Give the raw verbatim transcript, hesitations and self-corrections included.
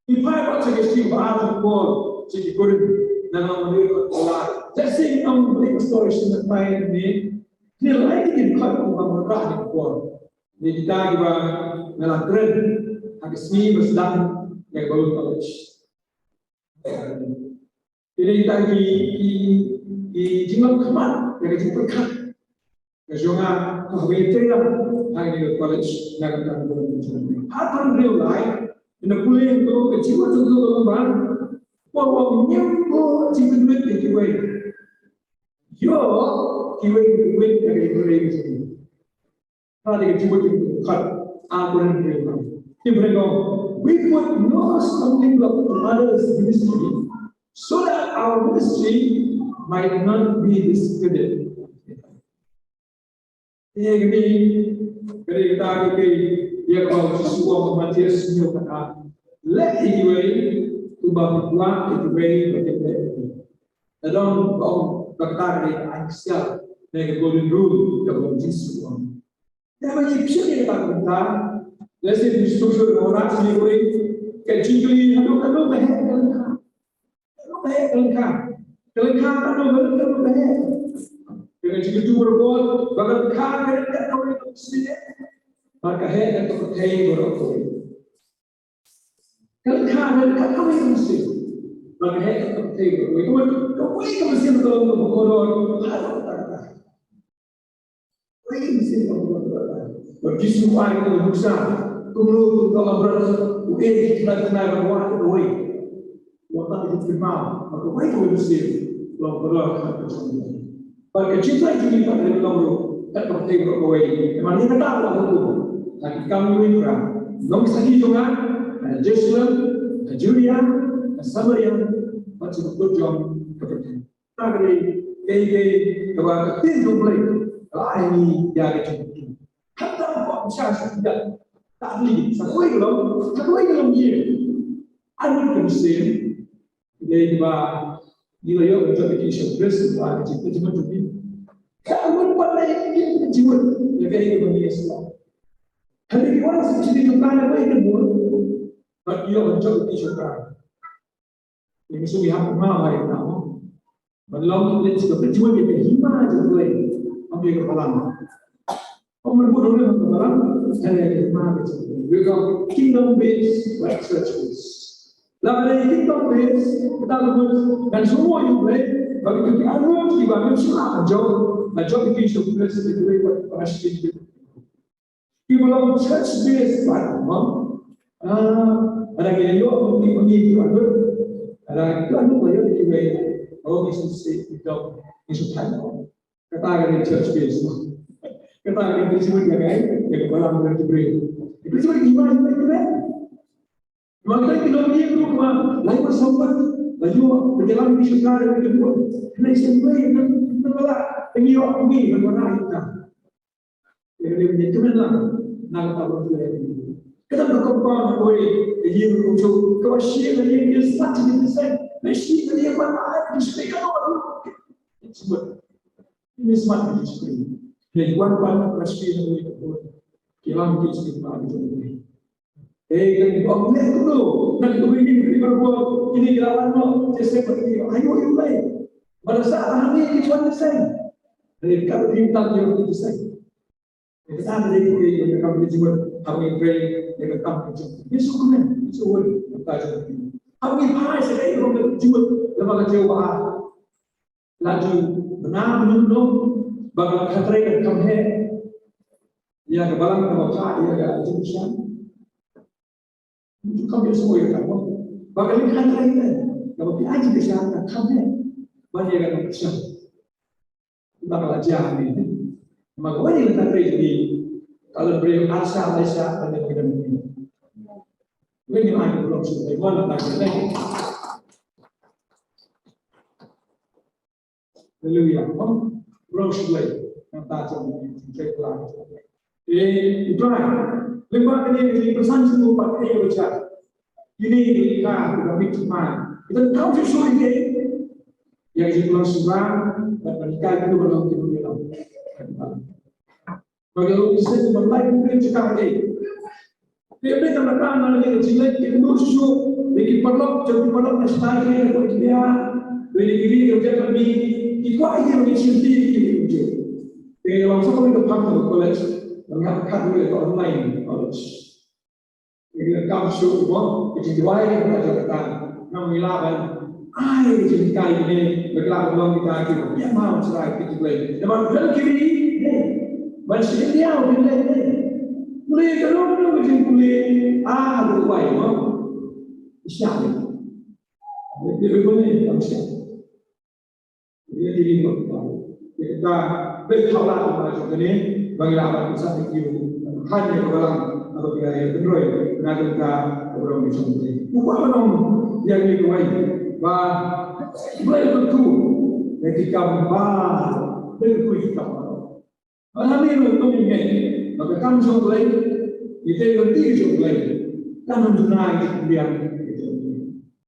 Ngi phai pat sha ka shithi ba ar jong u Paul sha ki Korinth, na ka lynnong ba ar. Te shisien ngin ïa pule ka story sha ka bynta kane. Kine lai ki dkhot kiba ngi rah ha kane ka por. Kine kita kiba nga la kren ha ka sngi ba sdang ïa ka Bible College. Kine kita ki, ki, ki jinglong khmat ïa ka jingpyrkhat ka jong nga, ka haba nga trei lang ha kane ka college, na ka bynta ka jong nga. Ha ka por ba lai, nga pule ïa ka jingmut jong u Trai, ba u ong, ngim buh jingmynwit ïa kiwei, ïoh kiwei ki mynwit ïa ka jingtrei jong u. Ka dei ka jingmut jingpyrkhat, ha ka por ba lai. Ki briew, we put no stumbling block to others' ministry, so that our ministry might not be discredited. Ïa kane, kane ka dei ka, ïa kaba u Jisu u ong ha Mathaios hynñiew kata. Leh ïa kiwei, kumba phi kwah ïa kiwei ba kin leh ïa phi. Ka dei ba ong ba kata ka dei ka aiñ ksiar, ne ka golden rule kaba u Jisu u ong. Te haba ngi peit ïa kata ka bynta, lehse phi sngewthuh ba ngi ïohi ka jingkylli haduh katno ka heh ka lyngkha. Katno ka heh ka lyngkha. Ka lyngkha katno ka lyngkha, katno ka heh. Ka jingkylli baroh, ba ka lyngkha ka rit kat kawei ka mynsiem, bad ka heh kat ka pyrthei baroh kawei. Ka lyngkha ka rit kat kawei ka mynsiem, bad ka heh kat ka pyrthei baroh kawei. Kawei ka mynsiem ka long kaba kordor haduh katta katta. Kawei ka mynsiem kaba kordor. Bad u Jisu u ai ïa ka nuksa kumno ka long bad u ai ïa ki khynnah khynnah ban wad ïa kawei. Wat la ki kynmaw ba kawei kawei ka mynsiem long kordor ha ka jong u. Bad ka jingtrei jong ngi pat ka long ruh kat ka pyrthei baroh kawei. Namar ïa kata ka la hukum ha ki kam kiba ïa u Trai, long sakhi jong nga ha Jerusalem, ha Judea, ha Samaria, bad sha bakut jong ka pyrthei. Kata ka dei kaei kaei kaba ka ktien jong U Blei ka la ai ïa ngi ïa ka jingkyrkhu. Hato ka pynshai sha ki ïa ka dei sa kawei ka long, sa kawei ka long ïa. Arngut ka mynsiem, dei ba ngi la ïoh ban jop ïa ka Jisu Khrist ba ka jingkyrkhu jong ngi. Ka arngut pat dei ka jingkyrkhu ïa kaei kaba ngi ïa sngewthuh. Hynrei ki wan sa shisien jong ka na kawei ka mut ba ngi ïoh ban jop ïa ka Jisu Khrist. Ïa ka shu ïa hap ma ïa ka mo. Ban long ïa ka jingkyrkhu ïa ka hima jong U Blei. Ym ïa ka balang. Ym ban buh dewïong ha ka balang. Ïa ka hima ka jong U Blei. We got kingdom based, like church based. Lada kingdom based, kita ka mut ngan sngewthuh ïa U Blei, bad kita ki arngut kiba ngim shym la jop, la jop ïa ka Jisu Khrist ïa U Blei bad ba ka shim. Kiba long church based, bad mo. Ah, lada ki la ïoh, ki, ki, ki arngut. Lada ki arngut la ïoh ïa kiwei, oh, ki shu seh, ki dom, ki shu thait. Kata ka dei church based. Kata ka dei Khrist based ka dei, ïa ka balang ka dei Khrist. Khrist based ki ma, ki ma, ki ma. Namar kita ki long ïa ki ruh ba la ïoh sympat, la ïoh pynïalam ki shynrang ki ruh. Kane symbai nan, nan ba la, ngi ïoh ngi nan ba la ïoh ka. Ïa kane ngi kmen lang na ka bynta U Blei. Kata ka compound kawei ka ïing kumjuh kaba shi ka ïing ki smat ki seng. Ki shi ka ïing ba ai ki shi ka ïing. Smat. Ki smat ki shi. Ki wan ban ka shi ka ïing. Ki wan ki shi ka ïing. Eh, kan ong leh kumno, kan tu ini di Melbourne, ini gelawan no, jese pati, ayo, ayo, ayo. Pada saat ini, ini cuma desain. Dari kami minta dia untuk desain. Kita ada di kiri, yang kami jemput, kami pray, yang kami jemput. Yesus kemen, Yesus word, kita jemput. Kami pai sekali, kami jemput, lepas kecewa. Laju, benar, benar, benar. Bakal khatrai kan kam hai. Ya, ka balang ka ba kha, ya, ka jingkyrshan. Kam ïohsngew ïa ka mo. Ba ka lyngkha ka ïa ka. Kaba phi ai jingkyrshan ka kham ne. Ban ïa ka kyrshan. Ba ka la jia ne. Ma ka wei ïa ka trei jong ngi. Ka la briew arsa laisa ban ïa ka. Wei ni ai ka long shu ai wan la ka. Haleluya. Rong shuwei. Nangta jong ngi jingtrei pla. Eh, u Trai. Lyngba kane ka jingpyrsan jong u pat, eh, u Trai. Kine ki ka, ki ka mit mai. Kita tahu sesuai ke. Ïa ka jingpyrsan shuwa, bad ka jingkai kita ba long kita ba long. Ba ka long ki seng ba lai ki kren jaka ka dei. Te peit tang kata na ka jingleit ki kynduh shuh shuh. Ki paralok, jong ki paralok na shnong ki na India, ki na ki ri jong Germany, ki kwah ïa ki shim ki ki jong. Te long sa ko ka phang ka college, nga ka online college. Ki kam shu mo, ki jingduwai ki na jong ka. Nga ngi lah ban ai jinghikai ne, ba ki lah ban long kita ki, ïa ma srai ki jingduwai. Te ban pynlong ki ri, ban shi India ki ne. Pule ka long ka jingpule, ah, duwai mo. Siap. Jadi, dia boleh, tak siap. Dia diri buat kita. Dia kata, "Baik, haulah, kita macam ni, bagi lah, kita satu kilo. Hanya orang, atau kita yang kendroi, kena kita orang macam ni." Bukan orang yang dia kawai. Bah, boleh tentu, yang kita bah, boleh tentu kita bah. Ba la mih ruh kum ïa ngi ba ka kam jong U Blei, ïa ka lynti jong U Blei, kan ym duna ïa ki khyndiat,